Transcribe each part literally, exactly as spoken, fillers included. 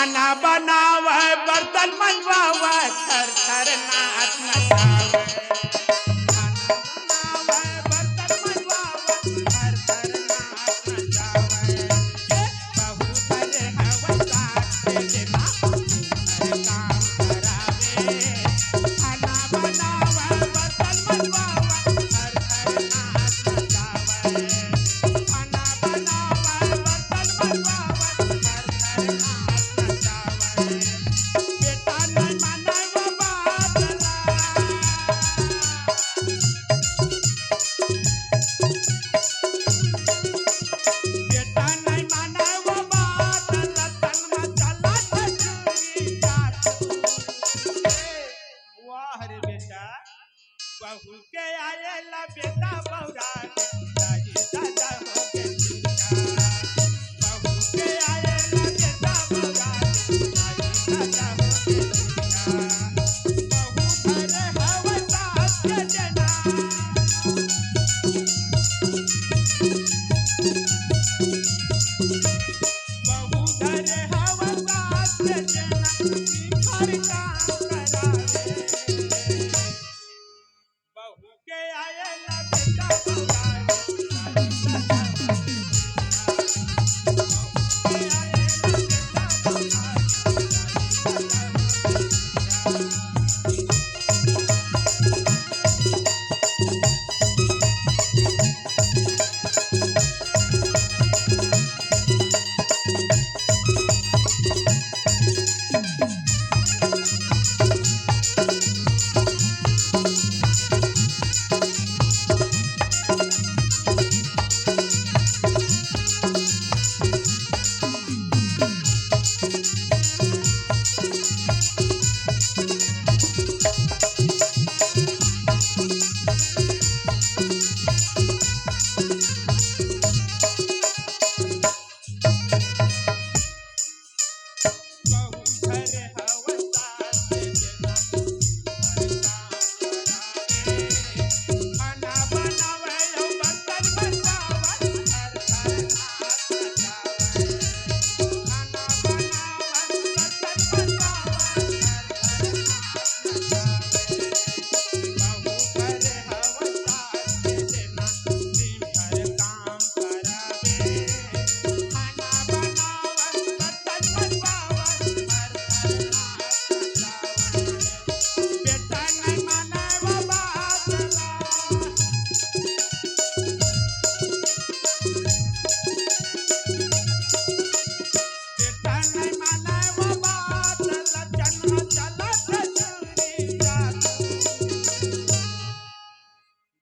खाना बनावे, बर्तन मंजवावे, थर थर नाच नचावे। खाना बनावे, बर्तन मंजवावे, थर थर नाच नचावे। ये बहू घरे हवस साथ दे देना, हर काम करावे। खाना बनावे, बर्तन मंजवावे, थर थर नाच नचावे। खाना बनावे, बर्तन मंजवावे, थर थर नाच नचावे। बेटा नहीं माने वो बात ला। बेटा नहीं माने वो बात ला, तन में चला छुरी चाकू। वाह रे बेटा, बहू के आए ला बेटा बौरा के, दाई दादा हो के चिंता। बहू के आए ला बेटा बौरा के, दाई दादा हो के चिंता। बहू घरे हवस साथ दे देना। बहू घरे हवस साथ दे देना, घर काम करावे। बहू के आए ला बेटा बौरा के।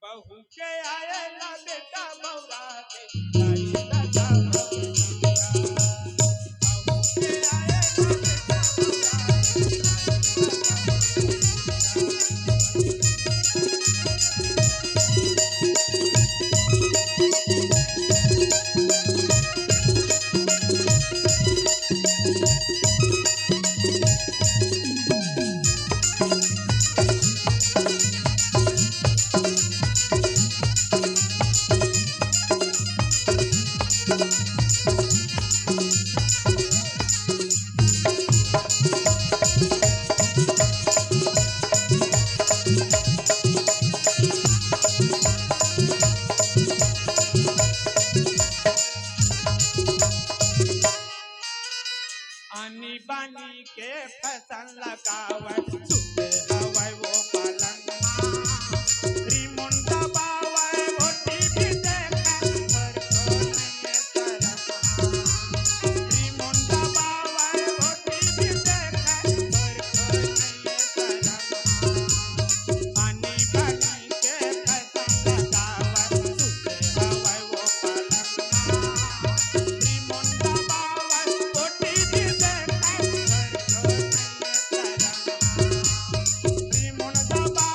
बहू के आए ला बेटा बौरा के, दाई दादा हो के चिंता। बहू के आए ला बेटा बौरा के, दाई दादा हो के चिंता। आनी बानी के फैशन लगावत सुते हवय वो पलंग मा। रिमोट दबावय वो टीवी देखय, घर को नइये शरम। रिमोट दबावय वो टीवी देखय, घर को नइये शरम। आनी बानी के फैशन लगावत सुते हवय वो पलंग मा। रिमोट दबावय वो टीवी देखय, घर को नइये शरम। रिमोट दबा